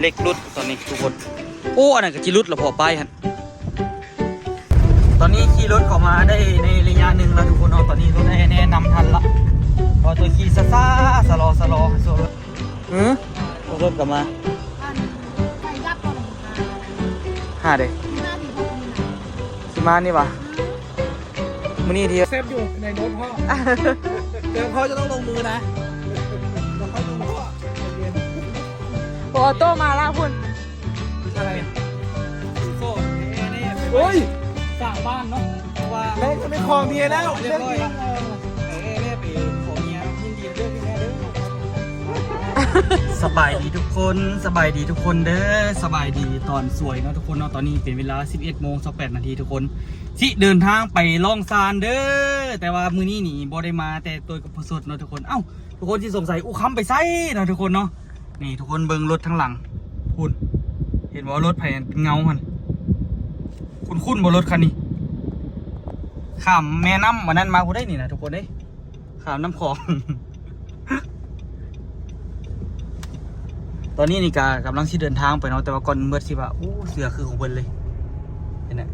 ເຫຼັກຫຼຸດຕອນນີ້ທຸກຄົນ. ໂອ້ ອັນນັ້ນກໍຊິຫຼຸດແລ້ວພໍ ປ້າຍຫັ້ນ. ຕອນນີ້ຂີ່ລົດເຂົ້າມາໄດ້ໃນໄລຍະໜຶ່ງແລ້ວທຸກຄົນເນາະ. ຕອນນີ້ລົດໄອ້ແນ່ນຳທັນລະ ເພາະຕົວຂີ່ຊ້າໆ ຊະລໍໆ ຊະລໍ. ອື ລົດກໍມາ. ອັນໄຟດັບບໍ່? ຫາເດ້ ຊິມານີ້ຫວາ? ມື້ນີ້ທີ່ เซฟอยู่ในโน้ตพ่อ เดี๋ยวพ่อจะต้องลงมือนะ เดี๋ยวค่อยดูพ่อ ใจเย็น โอ้ ออโต้มาละพุ้น อะไร โซ่แน่ๆ โอ้ย สร้างบ้านเนาะ เพราะว่า แล้วจะไม่ขอเมียแล้ว เรียบร้อยแล้ว เออ แม่ไปขอเมีย ยินดีด้วยพี่แม่เด้อ ສະບາຍດີທຸກຄົນ ສະບາຍດີທຸກຄົນເດີ ສະບາຍດີຕອນສວຍເນາະທຸກຄົນເນາະ. ຕອນນີ້ເປັນເວລາສິບເອັດໂມງຊາວແປດນາທີທຸກຄົນ ຊິເດີນທາງໄປລ້ອງຊານເດີ. ແຕ່ວ່າມື້ນີ້ນີ້ບໍ່ໄດ້ມາແຕ່ໂຕຍກັບພໍ່ສົດເນາະທຸກຄົນ. ເອົ້າ ທຸກຄົນຊິສົງໄສ ອູຄຳໄປໃສເນາະທຸກຄົນເນາະ. ນີ້ທຸກຄົນເບິ່ງລົດທາງຫຼັງພຸ້ນ ເຫັນບໍ່ ລົດໃຜເງົາຫັ້ນ ຄຸ້ນໆບໍ່ລົດຄັນນີ້? ຂ້າມແມ່ນ້ຳອັນນັ້ນມາພຸ້ນເດ້ນີ້ນະທຸກຄົນເດ້ ຂ້າມນ້ຳຂອງ. ຕອນນີ້ນີ້ກະກຳລັງຊິເດີນທາງໄປເນາະ ແຕ່ວ່າກ່ອນເໝິດຊິວ່າ ໂອ້ ເສື້ອຄືຂອງເພິ່ນເລີຍ ເຫັນນະ.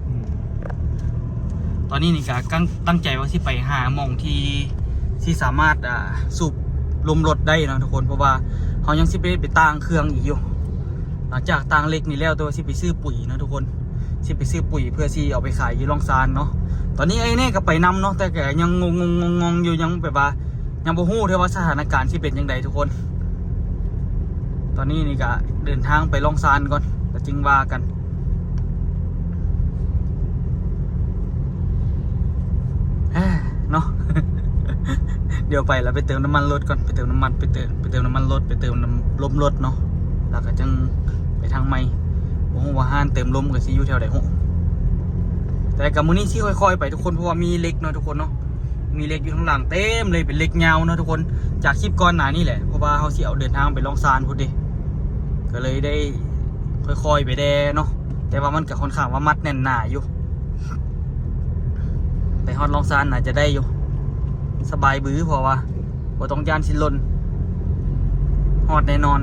ອືມ ຕອນນີ້ນີ້ກະຕັ້ງ ຕັ້ງໃຈວ່າຊິໄປຫາໝ່ອງທີ່ ທີ່ສາມາດ ອ່າ ສູບລົມລົດໄດ້ເນາະທຸກຄົນ ເພາະວ່າເຮົາຍັງຊິໄປ ໄປຕ່າງເຄື່ອງອີກຢູ່ ຫຼັງຈາກຕ່າງເຫຼັກນີ້ແລ້ວ ແຕ່ວ່າຊິໄປຊື້ປຸ໋ຍເນາະທຸກຄົນ ຊິໄປຊື້ປຸ໋ຍເພື່ອຊິເອົາໄປຂາຍຢູ່ລ່ອງຊານເນາະ. ຕອນນີ້ໄອ້ແນ່ກໍໄປນຳເນາະ ແຕ່ກໍຍັງງົງໆໆໆຢູ່ ຍັງແບບວ່າ ຍັງບໍ່ຮູ້ເທື່ອວ່າສະຖານະການຊິເປັນຈັ່ງໃດທຸກຄົນ. ຕອນນີ້ນີ້ກະເດີນທາງໄປລ່ອງຊານກ່ອນ ແລ້ວຈຶ່ງວ່າກັນເນາະ. ດຽວໄປແລ້ວໄປເຕີມນ້ຳມັນລົດກ່ອນ ໄປເຕີມນ້ຳມັນ ໄປເຕີມ ໄປເຕີມນ້ຳມັນລົດ ໄປເຕີມນ້ຳລົມລົດເນາະ ແລ້ວກໍຈັ່ງໄປທາງໃໝ່. ບໍ່ຮູ້ວ່າຮ້ານເຕີມລົມກໍຊິຢູ່ແຖວໃດຮູ້ ແຕ່ກໍມື້ນີ້ຊິຄ່ອຍໆໄປທຸກຄົນ ເພາະວ່າມີເຫຼັກເນາະທຸກຄົນເນາະ. ມີເຫຼັກຢູ່ທາງຫຼັງເຕັມເລີຍ ເປັນເຫຼັກຍາວເນາະທຸກຄົນ ຈາກຄລິບກ່ອນໜ້ານີ້ແຫຼະ ເພາະວ່າເຮົາຊິເອົາເດີນທາງໄປລ່ອງຊານພຸ້ນເດ້ ກໍເລີຍໄດ້ຄ່ອຍໆໄປແດ່ເນາະ. ແຕ່ວ່າມັນກໍຄ່ອນຂ້າງວ່າມັດແໜ້ນໜາຢູ່ ໄປຮອດລ່ອງຊານໜ້າຈະໄດ້ຢູ່ ສະບາຍບື ເພາະວ່າບໍ່ຕ້ອງຢ້ານຊິຫຼົ່ນ ຮອດແນ່ນອນ.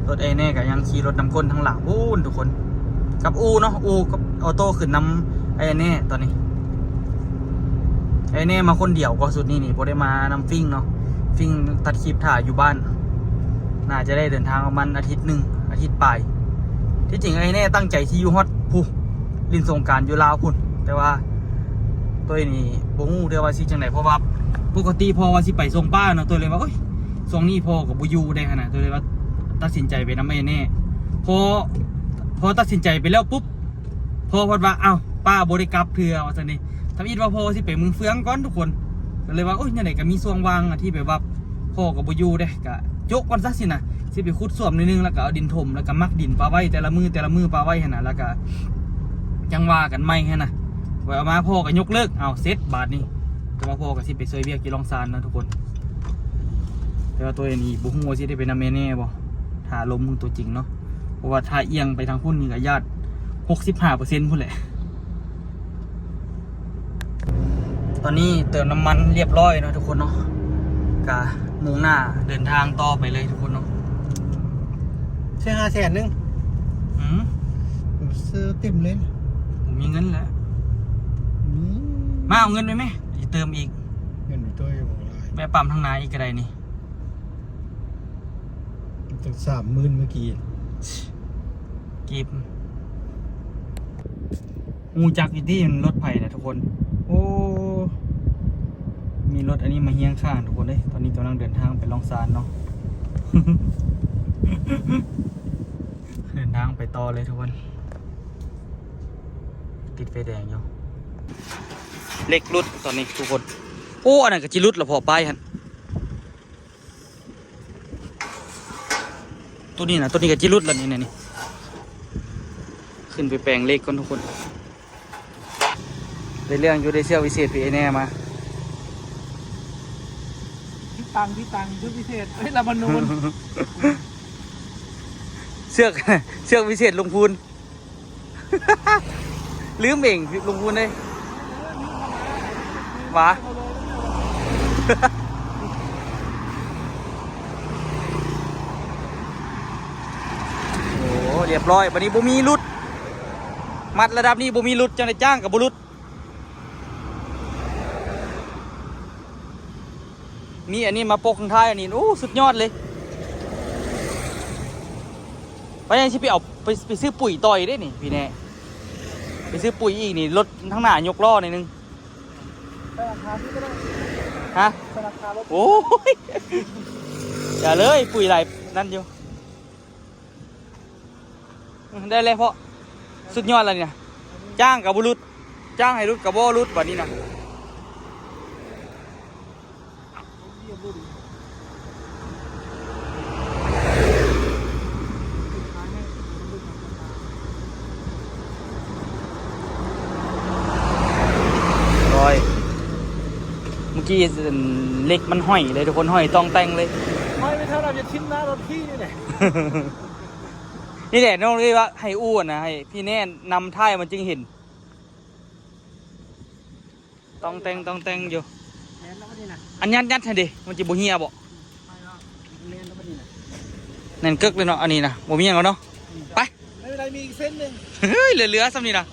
ລົດໄອ້ແນ່ກໍຍັງຂີ່ລົດນຳກົ້ນທາງຫຼັງພຸ້ນທຸກຄົນ ກັບອູ່ເນາະ ອູ່ກັບອອໂຕ້ຂຶ້ນນຳໄອ້ແນ່. ຕອນນີ້ໄອ້ແນ່ມາຄົນດຽວ ກໍຊຸດນີ້ນີ້ບໍ່ໄດ້ມານຳຟິງເນາະ ຟິງຕັດຄລິບຖ້າຢູ່ບ້ານ ໜ້າຈະໄດ້ເດີນທາງປະມານອາທິດໜຶ່ງ ອາທິດປາຍ. ທີ່ຈິງໄອ້ແນ່ຕັ້ງໃຈຊິຢູ່ຮອດພຸ້ນ ຫຼິ້ນສົງການຢູ່ລາວພຸ້ນ ແຕ່ວ່າ ໂຕຍນີ້ບໍ່ຮູ້ເດີ້ວ່າຊິຈັ່ງໃດ ເພາະວ່າປົກກະຕິພໍ່ວ່າຊິໄປສົ່ງປ້າເນາະ ໂຕຍເລີຍວ່າ ໂອ້ຍ ຊ່ວງນີ້ພໍ່ກໍບໍ່ຢູ່ໄດ້ຫັ້ນນະ ໂຕຍເລີຍວ່າຕັດສິນໃຈໄປນຳໄອ້ແນ່. ພໍ ພໍຕັດສິນໃຈໄປແລ້ວປຸບ ພໍ່ພັດວ່າ ອ້າວ ປ້າບໍ່ໄດ້ກັບເທື່ອ ວ່າຊັ້ນເດ້. ທຳອິດວ່າພໍ່ຊິໄປເມືອງເຟືອງກ່ອນທຸກຄົນ ກໍເລີຍວ່າ ໂອ້ຍ ແນວໃດກໍມີຊ່ວງວ່າງທີ່ແບບວ່າ ພໍ່ກໍບໍ່ຢູ່ເດ້ ກະໂຈະກ່ອນຊະຊີ້ນະ ຊິໄປຂຸດສ້ວມໜ້ອຍໜຶ່ງ ແລ້ວກະເອົາດິນຖົມ ແລ້ວກະໝັກດິນປະໄວ້ ແຕ່ລະມື້ ແຕ່ລະມື້ປະໄວ້ຫັ້ນນະ ແລ້ວກະຈັ່ງວ່າກັນໃໝ່ຫັ້ນນະ. ໄວ້ເອົາມາພໍ່ກໍຍົກເລີກ ເອົາເສັດບາດນີ້. ແຕ່ວ່າພໍ່ກໍຊິໄປຊ່ວຍວຽກຢູ່ລ່ອງຊານເນາະທຸກຄົນ ແຕ່ວ່າໂຕນີ້ບໍ່ຮູ້ວ່າຊິໄດ້ໄປນຳແມ່ແນ່ບໍ່ ຖ້າລົມຂອງຕົວຈິງເນາະ ເພາະວ່າຖ້າອຽງໄປທາງພຸ້ນນີ້ກໍຍາດຫົກສິບຫ້າເປີເຊັນພຸ້ນແຫຼະ. ຕອນນີ້ເຕີມນ້ຳມັນລຽບຮ້ອຍເນາະທຸກຄົນເນາະ ກະມຸ່ງໜ້າເດີນທາງຕໍ່ໄປເລີຍທຸກຄົນເນາະ. ເສຍຫ້າແສນໜຶ່ງ ຫືມ ເສື້ອເຕັມເລີຍ ບໍ່ມີເງິນແລ້ວ ອືມ ມາເອົາເງິນໄປແມ ຊິເຕີມອີກ ເງິນຢູ່ໂຕຍບໍ່ຫຼາຍ ແວະປ້ຳທາງໜ້າອີກກໍໄດ້ນີ້. ຕັ້ງສາມໝື່ນເມື່ອກີ້ ກີບ ຮູ້ຈັກຢູ່ຕິມັນລົດໃຜນະທຸກຄົນ. ໂອ້ ມີລົດອັນນີ້ມາຮຽງຂ້າງທຸກຄົນເດ້. ຕອນນີ້ກຳລັງເດີນທາງໄປລ່ອງຊານເນາະ ເດີນທາງໄປຕໍ່ເລີຍທຸກຄົນ ຕິດໄຟແດງຢູ່ ເຫຼັກຫຼຸດຕອນນີ້ທຸກຄົນ. ໂອ້ ອັນນັ້ນກໍຊິຫຼຸດແລ້ວພໍ ປ້າຍຫັ້ນ. ຕົວນີ້ນະ ຕົວນີ້ກໍຊິຫຼຸດແລ້ວນີ້ ນີ້ ຂຶ້ນໄປແປງເຫຼັກກ່ອນທຸກຄົນ. ໄດ້ເລື່ອງຢູ່ ໄດ້ເຊືອກວິເສດພີເອແນ່ມາ. ຕິດຕັ້ງ ຕິດຕັ້ງ ເຊືອກວິເສດ ເອີຍ ລະມະນູນ ເຊືອກ ເຊືອກວິເສດລຸງພູນ. ລືມເອງ ລຸງພູນເດ້ ຫວາ. ຮຽບຮ້ອຍ ບັດນີ້ບໍ່ມີຫຼຸດ ມັດລະດັບນີ້ບໍ່ມີຫຼຸດ ຈັ່ງໃດຈ້າງກໍບໍ່ຫຼຸດ. ມີອັນນີ້ມາປົກຂ້າງທ້າຍອັນນີ້ ໂອ້ ສຸດຍອດເລີຍ. ໄປຍັງຊິໄປເອົາ ໄປ ໄປຊື້ປຸ໋ຍຕໍ່ອີກເດ້ນີ້ ພີ່ແນ່ ໄປຊື້ປຸ໋ຍອີກນີ້ ລົດທາງໜ້າຍົກລໍ້ໜ້ອຍໜຶ່ງ. ໃສ່ຫຼັງຄານີ້ກໍໄດ້ ຮະ? ໃສ່ຫຼັງຄາລົດ ໂອ້ຍ ຢ່າເລີຍ ປຸ໋ຍຫຼາຍນັ້ນຢູ່. ອືມ ໄດ້ແລ້ວເພາະ ສຸດຍອດແລ້ວນີ້ນະ. ຈ້າງກໍບໍ່ຫຼຸດ ຈ້າງໃຫ້ຫຼຸດກໍບໍ່ຫຼຸດບັດນີ້ນະ. ຮ້ອຍ ເມື່ອກີ້ເຫຼັກມັນຫ້ອຍເລີຍທຸກຄົນ ຫ້ອຍຕ່ອງແຕ່ງເລີຍ ຫ້ອຍໄປເທົ່າໃດ ຈະຖິ້ມໜ້າລົດພີ່ນີ້ແຫຼະ. ນີ້ແຫຼະນ້ອງເອີຍ ວ່າໃຫ້ອູ້ນະ ໃຫ້ພີ່ແນ່ນຳທ້າຍມັນຈຶ່ງເຫັນ ຕ້ອງແຕ່ງ ຕ້ອງແຕ່ງຢູ່. ແມ່ນແລ້ວບັດນີ້ນະ ອັນຍັດໆຫັ້ນເດ ມັນຊິບໍ່ເຫ່ຍບໍ່? ແມ່ນແລ້ວບັດນີ້ນະ ແໜ້ນເກີກເລີຍເນາະ ອັນນີ້ນະ ບໍ່ມີຫຍັງແລ້ວເນາະ. ອືມ ໄປ ໄດ້ເວລາມີອີກເສັ້ນໜຶ່ງ ເຮີ້ຍ ເຫຼືອໆສ່ຳນີ້ນະ.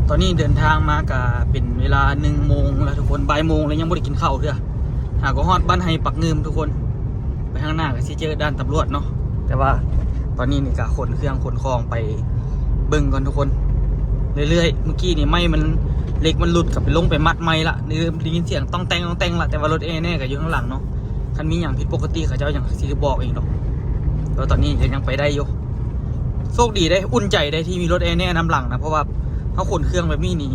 ຕອນນີ້ເດີນທາງມາກະເປັນເວລາໜຶ່ງໂມງແລ້ວທຸກຄົນ ບ່າຍໂມງແລ້ວ ຍັງບໍ່ໄດ້ກິນເຂົ້າເທື່ອ. ຫາກໍຮອດບ້ານໄຮ່ປັກງື່ມທຸກຄົນ ໄປທາງໜ້າກໍຊິເຈີດ່ານຕຳຫຼວດເນາະ. ແຕ່ວ່າຕອນນີ້ນີ້ກະຂົນເຄື່ອງຂົນຂອງໄປເບິ່ງກ່ອນທຸກຄົນ ເລື້ອຍໆ. ເມື່ອກີ້ນີ້ໄມ້ມັນ ເຫຼັກມັນຫຼຸດ ກໍໄປລົງໄປມັດໃໝ່ລະ ໄດ້ຍິນສຽງຕ້ອງແຕ່ງ ຕ້ອງແຕ່ງລະ. ແຕ່ວ່າລົດແອແນ່ກໍຢູ່ທາງຫຼັງເນາະ ຄັນມີຫຍັງຜິດປົກກະຕິ ເຂົາເຈົ້າຍັງຊິບອກເອງດອກ. ແຕ່ວ່າຕອນນີ້ກໍຍັງໄປໄດ້ຢູ່. ໂຊກດີເດ້ ອຸ່ນໃຈເດ້ ທີ່ມີລົດແອແນ່ນຳຫຼັງນະ ເພາະວ່າເຮົາຂົນເຄື່ອງແບບນີ້ນີ້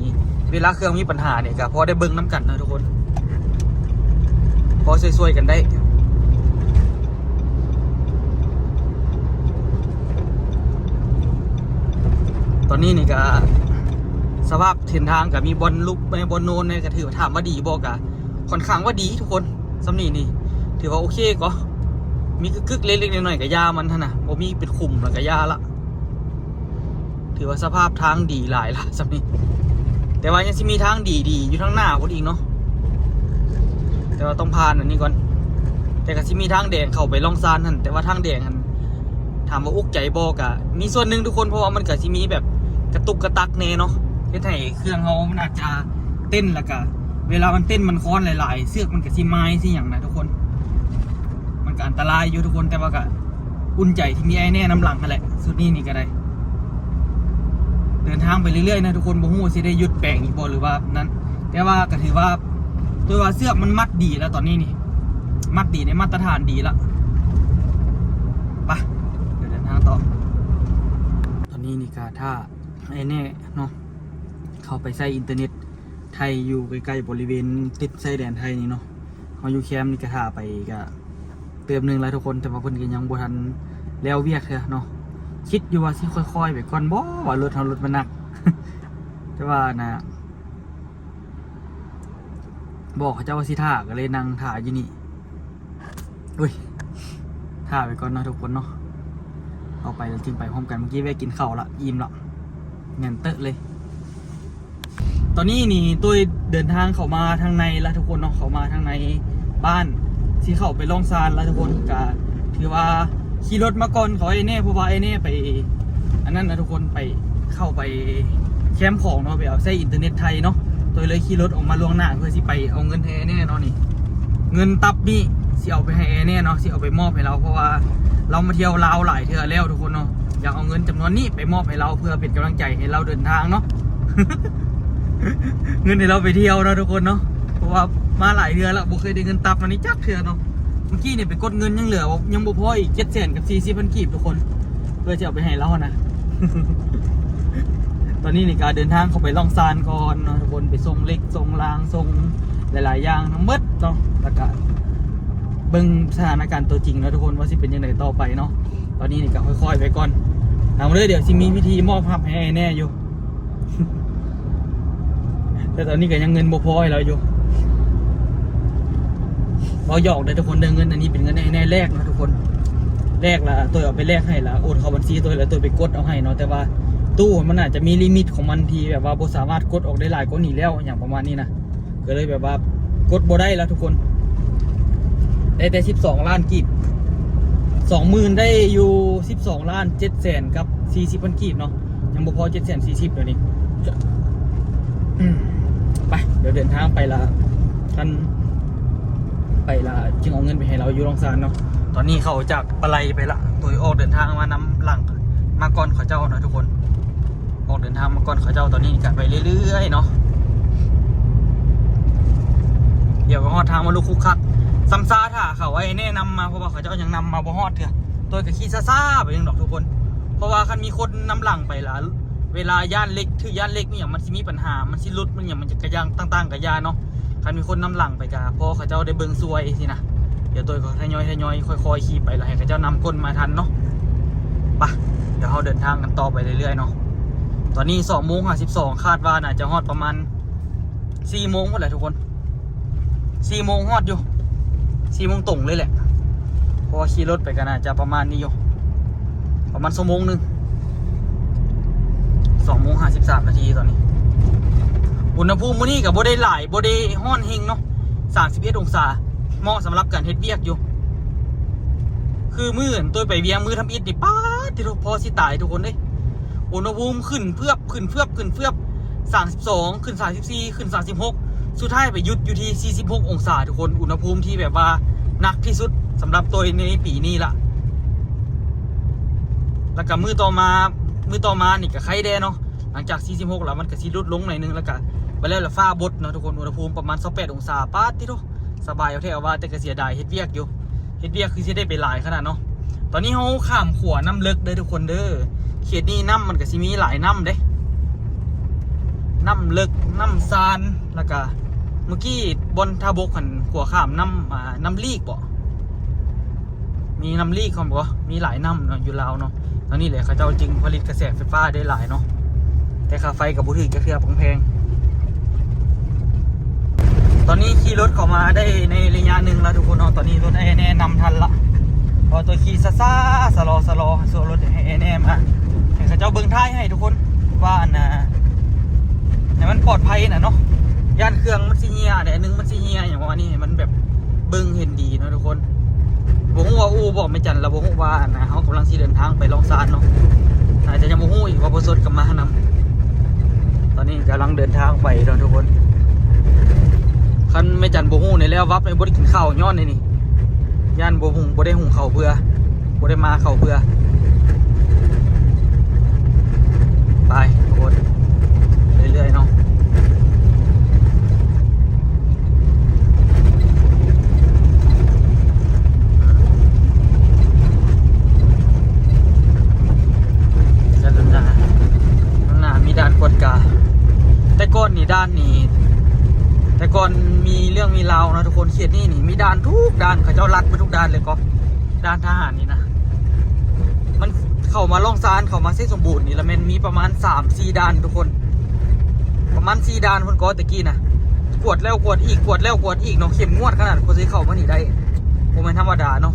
ເວລາເຄື່ອງມີບັນຫານີ້ ກໍພໍໄດ້ເບິ່ງນຳກັນນະທຸກຄົນ ພໍຊ່ວຍໆກັນໄດ້. ຕອນນີ້ນີ້ກໍສະພາບເສັ້ນທາງກໍມີບ່ອນຫຼຸບ ມີບ່ອນໂນນແນ່ ກໍຖືວ່າ ຖາມວ່າດີບໍ່ ກໍຄ່ອນຂ້າງວ່າດີທຸກຄົນ. ສ່ຳນີ້ນີ້ຖືວ່າໂອເຄກໍ ມີກຶກໆເລັກໆນ້ອຍໆກໍຢ່າມັນຫັ້ນນະ ບໍ່ມີເປັນຂຸມແລ້ວກໍຢ່າລະ. ຖືວ່າສະພາບທາງດີຫຼາຍລະສ່ຳນີ້ ແຕ່ວ່າຍັງຊິມີທາງດີໆຢູ່ທາງໜ້າພຸ້ນອີກເນາະ. ແຕ່ວ່າຕ້ອງຜ່ານອັນນີ້ກ່ອນ ແຕ່ກໍຊິມີທາງແດງເຂົ້າໄປລ່ອງຊານຫັ້ນ. ແຕ່ວ່າທາງແດງຫັ້ນ ຖາມວ່າອຸກໃຈບໍ່ ກະມີສ່ວນໜຶ່ງທຸກຄົນ ເພາະວ່າມັນກະຊິມີແບບກະຕຸກກະຕັກແນ່ເນາະ ເຮັດໃຫ້ເຄື່ອງເຮົາມັນອາດຈະເຕັ້ນ ແລ້ວກະເວລາມັນເຕັ້ນມັນຄອນຫຼາຍໆ ເຊືອກມັນກະຊິໝາຍຊິຫຍັງນະທຸກຄົນ. ມັນກະອັນຕະລາຍຢູ່ທຸກຄົນ ແຕ່ວ່າກະອຸ່ນໃຈທີ່ມີອ້າຍແນ່ນຳຫຼັງຫັ້ນແຫຼະ. ຊຸດນີ້ນີ້ກະໄດ້ ເດີນທາງໄປເລື້ອຍໆນະທຸກຄົນ ບໍ່ຮູ້ວ່າຊິໄດ້ຢຸດແປງອີກບໍ່ ຫຼືວ່ານັ້ນ ແຕ່ວ່າກະຖືວ່າ ຖືວ່າເຊືອກມັນມັດດີແລ້ວຕອນນີ້ນີ້ ມັດດີ ໄດ້ມາດຕະຖານດີລະ. ໄປ ດຽວເດີນທາງຕໍ່. ຕອນນີ້ນີ້ກະຖ້າອ້າຍແນ່ເນາະ ເຂົ້າໄປໃຊ້ອິນເຕີເນັດໄທຢູ່ໃກ້ໆບໍລິເວນຕິດຊາຍແດນໄທນີ້ເນາະ. ເຮົາຢູ່ແຄມນີ້ກະຖ້າໄປກະເຕີບໜຶ່ງແລ້ວທຸກຄົນ ແຕ່ວ່າເພິ່ນກະຍັງບໍ່ທັນແລ້ວວຽກເທື່ອເນາະ. ຄິດຢູ່ວ່າຊິຄ່ອຍໆໄປກ່ອນບໍ່ ວ່າລົດເຮົາລົດມັນໜັກ ແຕ່ວ່ານະ ບອກເຂົາເຈົ້າວ່າຊິຖ້າ ກໍເລີຍນັ່ງຖ້າຢູ່ນີ້. ອຸ້ຍ ຖ້າໄປກ່ອນເນາະທຸກຄົນເນາະ ເຂົ້າໄປແລ້ວຈຶ່ງໄປພ້ອມກັນ. ເມື່ອກີ້ແວ່ກິນເຂົ້າລະ ອີ່ມລະ ແໜ້ນເຕີເລີຍ. ຕອນນີ້ນີ້ ໂດຍເດີນທາງເຂົ້າມາທາງໃນລະທຸກຄົນເນາະ ເຂົ້າມາທາງໃນບ້ານ ຊິເຂົ້າໄປລ່ອງຊານລະທຸກຄົນ. ກະຖືວ່າຂີ່ລົດມາກ່ອນເຂົາໄອ້ແນ່ ເພາະວ່າໄອ້ແນ່ໄປ ອັນນັ້ນນະທຸກຄົນ ໄປ ເຂົ້າໄປແຄມຂອງເນາະ ໄປເອົາໃຊ້ອິນເຕີເນັດໄທເນາະ. ໂດຍເລີຍຂີ່ລົດອອກມາລ່ວງໜ້າ ເພື່ອຊິໄປເອົາເງິນໃຫ້ອ້າຍແນ່ເນາະ. ນີ້ເງິນຕັບນີ້ຊິເອົາໄປໃຫ້ອ້າຍແນ່ເນາະ ຊິເອົາໄປມອບໃຫ້ລາວ ເພາະວ່າລາວມາທ່ຽວລາວຫຼາຍເທື່ອແລ້ວທຸກຄົນເນາະ. ຢາກເອົາເງິນຈຳນວນນີ້ໄປມອບໃຫ້ລາວ ເພື່ອເປັນກຳລັງໃຈໃຫ້ລາວເດີນທາງເນາະ ເງິນໃຫ້ລາວໄປທ່ຽວເນາະທຸກຄົນເນາະ. ເພາະວ່າມາຫຼາຍເທື່ອລະ ບໍ່ເຄີຍໄດ້ເງິນຕັບອັນນີ້ຈັກເທື່ອເນາະ. ເມື່ອກີ້ນີ້ໄປກົດເງິນຍັງເຫຼືອ ຍັງບໍ່ພໍອີກເຈັດແສນກັບສີ່ສິບພັນກີບທຸກຄົນ ເພື່ອຈະເອົາໄປໃຫ້ລາວຫັ້ນນະ. ຕອນນີ້ນີ້ກະເດີນທາງເຂົ້າໄປລ່ອງຊານກ່ອນເນາະທຸກຄົນ ໄປສົ່ງເຫຼັກ ສົ່ງລາງ ສົ່ງຫຼາຍໆຢ່າງທັງໝົດເນາະ ແລ້ວກະເບິ່ງສະຖານະການຕົວຈິງເນາະທຸກຄົນ ວ່າຊິເປັນຈັ່ງໃດຕໍ່ໄປເນາະ. ຕອນນີ້ນີ້ກະຄ່ອຍໆໄປກ່ອນ ເອົາເລີຍ ດຽວຊິມີພິທີມອບຮັບໃຫ້ອ້າຍແນ່ຢູ່. ແຕ່ຕອນນີ້ກໍຍັງເງິນບໍ່ພໍໃຫ້ລາວຢູ່ ເວົ້າຫຍອກເດີທຸກຄົນເດີ. ເງິນອັນນີ້ເປັນເງິນໃຫ້ແນ່ແລກເນາະທຸກຄົນ ແລກລະໂຕເອົາໄປແລກໃຫ້ລະໂອນເຂົ້າບັນຊີໂຕ ລະໂຕໄປກົດເອົາໃຫ້ເນາະ. ແຕ່ວ່າຕູ້ມັນອາດຈະມີລິມິດຂອງມັນທີ່ແບບວ່າບໍ່ສາມາດກົດອອກໄດ້ຫຼາຍກວ່ານີ້ແລ້ວ ຫຍັງປະມານນີ້ນະ ກໍເລີຍແບບວ່າກົດບໍ່ໄດ້ລະທຸກຄົນ ໄດ້ແຕ່ສິບສອງລ້ານກີບ. ສອງໝື່ນໄດ້ຢູ່ສິບສອງລ້ານເຈັດແສນກັບສີ່ສິບພັນກີບເນາະ ຍັງບໍ່ພໍເຈັດແສນສີ່ສິບດຽວນີ້. ອືມ ໄປ ດຽວເດີນທາງໄປລະ ຄັນໄປລະຈຶ່ງເອົາເງິນໄປໃຫ້ລາວຢູ່ລ່ອງຊານເນາະ. ຕອນນີ້ເຂົາຈາກປາໄລໄປລະ ໂດຍອອກເດີນທາງມານຳຫຼັງ ມາກ່ອນເຂົາເຈົ້າເນາະທຸກຄົນ. ອອກເດີນທາງມາກ່ອນເຂົາເຈົ້າ ຕອນນີ້ກະໄປເລື້ອຍໆເນາະ. ດຽວກໍຮອດທາງມາລຸກຄຸກຄັກ ຊຳຊາຖ້າເຂົາໄອ້ແນະນຳມາ ເພາະວ່າເຂົາເຈົ້າຍັງນຳມາບໍ່ຮອດເທື່ອ. ໂຕຍກໍຂີ່ຊ້າໆໄປເອງດອກທຸກຄົນ ເພາະວ່າຄັນມີຄົນນຳຫຼັງໄປລະ ເວລາຢ້ານເຫຼັກ ຖືກຢ້ານເຫຼັກອີ່ຫຍັງ ມັນຊິມີປັນຫາ ມັນຊິຫຼຸດ ມັນຫຍັງ ມັນຈະກະຢ່າງຕ່າງໆກະຢ່າເນາະ. ຄັນມີຄົນນຳຫຼັງໄປກະພໍເຂົາເຈົ້າໄດ້ເບິ່ງຊ່ວຍຊີ້ນະ. ດຽວໂຕຍກໍທະຍອຍໆ ຄ່ອຍໆຂີ່ໄປ ລະໃຫ້ເຂົາເຈົ້ານຳກົ້ນມາທັນເນາະ. ປະ ດຽວເຮົາເດີນທາງກັນຕໍ່ໄປເລື້ອຍໆເນາະ. ຕອນນີ້ສອງໂມງຫ້າສິບສອງ ຄາດວ່າໜ້າຈະຮອດປະມານສີ່ໂມງພຸ້ນແຫຼະທຸກຄົນ ສີ່ໂມງຮອດຢູ່ ສີ່ໂມງຕົງເລີຍແຫຼະ ເພາະວ່າຂີ່ລົດໄປກໍໜ້າຈະປະມານນີ້ຢູ່ ປະມານຊົ່ວໂມງໜຶ່ງ. ສອງໂມງຫ້າສິບສາມນາທີຕອນນີ້. ອຸນຫະພູມມື້ນີ້ກໍບໍ່ໄດ້ຫຼາຍ ບໍ່ໄດ້ຮ້ອນເຮັງເນາະ ສາມສິບເອັດອົງສາ ເໝາະສຳລັບການເຮັດວຽກຢູ່. ຄືມື້ໂຕຍໄປວຽງມື້ທຳອິດນີ້ ປາດ ຕິໂທ ພໍຊິຕາຍທຸກຄົນເດ້. ອຸນຫະພູມຂຶ້ນເຟືອບ ຂຶ້ນເຟືອບ ຂຶ້ນເຟືອບ ສາມສິບສອງ ຂຶ້ນສາມສິບສີ່ ຂຶ້ນສາມສິບຫົກ ສຸດທ້າຍໄປຢຸດຢູ່ທີ່ສີ່ສິບຫົກອົງສາທຸກຄົນ. ອຸນຫະພູມທີ່ແບບວ່າໜັກທີ່ສຸດສຳລັບໂຕຍໃນປີນີ້ລະ. ແລ້ວກະມື້ຕໍ່ມາ ມື້ຕໍ່ມານີ້ກະໄຄແດ່ເນາະ ຫຼັງຈາກສີ່ສິບຫົກແລ້ວມັນກະຊິຫຼຸດລົງໜ້ອຍໜຶ່ງ ແລ້ວກະໄປແລ້ວລະຟ້າບົດເນາະທຸກຄົນ. ອຸນຫະພູມປະມານຊາວແປດອົງສາ ປາດ ຕິໂທ ສະບາຍເອົາແທ້ເອົາວ່າ ແຕ່ກະເສຍດາຍເຮັດວຽກຢູ່ ເຮັດວຽກຄືຊິໄດ້ໄປຫຼາຍຂະໜາດເນາະ. ຕອນນີ້ເຮົາຂ້າມຂົວນ້ຳເລິກເດີທຸກຄົນເດີ. ເຂດນີ້ນ້ຳມັນກະຊິມີຫຼາຍນ້ຳເດ້ ນ້ຳເລິກ ນ້ຳຊານ ແລ້ວກະເມື່ອກີ້ບ່ອນທ່າບົກຫັ້ນ ຂົວຂ້າມນ້ຳ ອາ ນ້ຳລີກບໍ ມີນ້ຳລີກພ້ອມບໍ ມີຫຼາຍນ້ຳເນາະ ຢູ່ລາວເນາະ. ແນວນີ້ແຫຼະ ເຂົາເຈົ້າຈຶ່ງຜະລິດກະແສໄຟຟ້າໄດ້ຫຼາຍເນາະ ແຕ່ຄ່າໄຟກໍບໍ່ຖືກຈັກເທື່ອ ແພງໆ. ຕອນນີ້ຂີ່ລົດເຂົ້າມາໄດ້ໃນໄລຍະໜຶ່ງແລ້ວທຸກຄົນເນາະ. ຕອນນີ້ລົດໄອ້ແນນຳທັນລະ ເພາະໂຕຍຂີ່ຊ້າໆ ຊະລໍໆ ຊະລໍ ໃຫ້ໂຊລົດໃຫ້ໄອ້ແນມາ ໃຫ້ເຂົາເຈົ້າເບິ່ງທ້າຍໃຫ້ທຸກຄົນ ວ່າອັນນ່າ ໃຫ້ມັນປອດໄພນະເນາະ ຢ້ານເຄື່ອງມັນຊິເຫຍ ອັນໜຶ່ງມັນຊິເຫຍ ຫຍັງປະມານນີ້ ໃຫ້ມັນແບບເບິ່ງເຫັນດີເນາະທຸກຄົນ. ບໍ່ຮູ້ວ່າອູ່ບອກແມ່ຈັນລະ ບໍ່ຮູ້ວ່າອັນນ່າ ເຮົາກຳລັງຊິເດີນທາງໄປລ່ອງຊານເນາະ ອາດຈະຍັງບໍ່ຮູ້ອີກວ່າພໍ່ສົດກໍມານຳ. ຕອນນີ້ກຳລັງເດີນທາງໄປເນາະທຸກຄົນ. ຄັນແມ່ຈັນບໍ່ຮູ້ນີ້ແລ້ວວັບນີ້ບໍ່ໄດ້ກິນເຂົ້າຍ້ອນນີ້ ຢ້ານບໍ່ຫຸງ ບໍ່ໄດ້ຫຸງເຂົ້າເພື່ອ ບໍ່ໄດ້ມາເຂົ້າເພື່ອ. ໄປທຸກຄົນ ເລື້ອຍໆເນາະ. ເຈົ້າ ເບື້ອງໜ້າ ເບື້ອງໜ້າມີດ່ານກວດກາ. ແຕ່ກ່ອນນີ້ດ່ານນີ້ ແຕ່ກ່ອນມີເລື່ອງມີລາວເນາະທຸກຄົນ ເຂດນີ້ນີ້ມີດ່ານທຸກດ່ານ ເຂົາເຈົ້າລັດໄປທຸກດ່ານເລີຍກໍ ດ່ານທະຫານນີ້ນະ ມັນເຂົ້າມາລ່ອງຊານ ເຂົ້າມາໄຊສົມບູນນີ້ລະແມ່ນມີປະມານສາມສີ່ດ່ານທຸກຄົນ ປະມານສີ່ດ່ານພຸ້ນກໍແຕ່ກີ້ນະ ກວດແລ້ວກວດອີກ ກວດແລ້ວກວດອີກເນາະ ເຂັ້ມງວດຂະໜາດ ກວ່າຊິເຂົ້າມານີ້ໄດ້ ບໍ່ແມ່ນທຳມະດາເນາະ.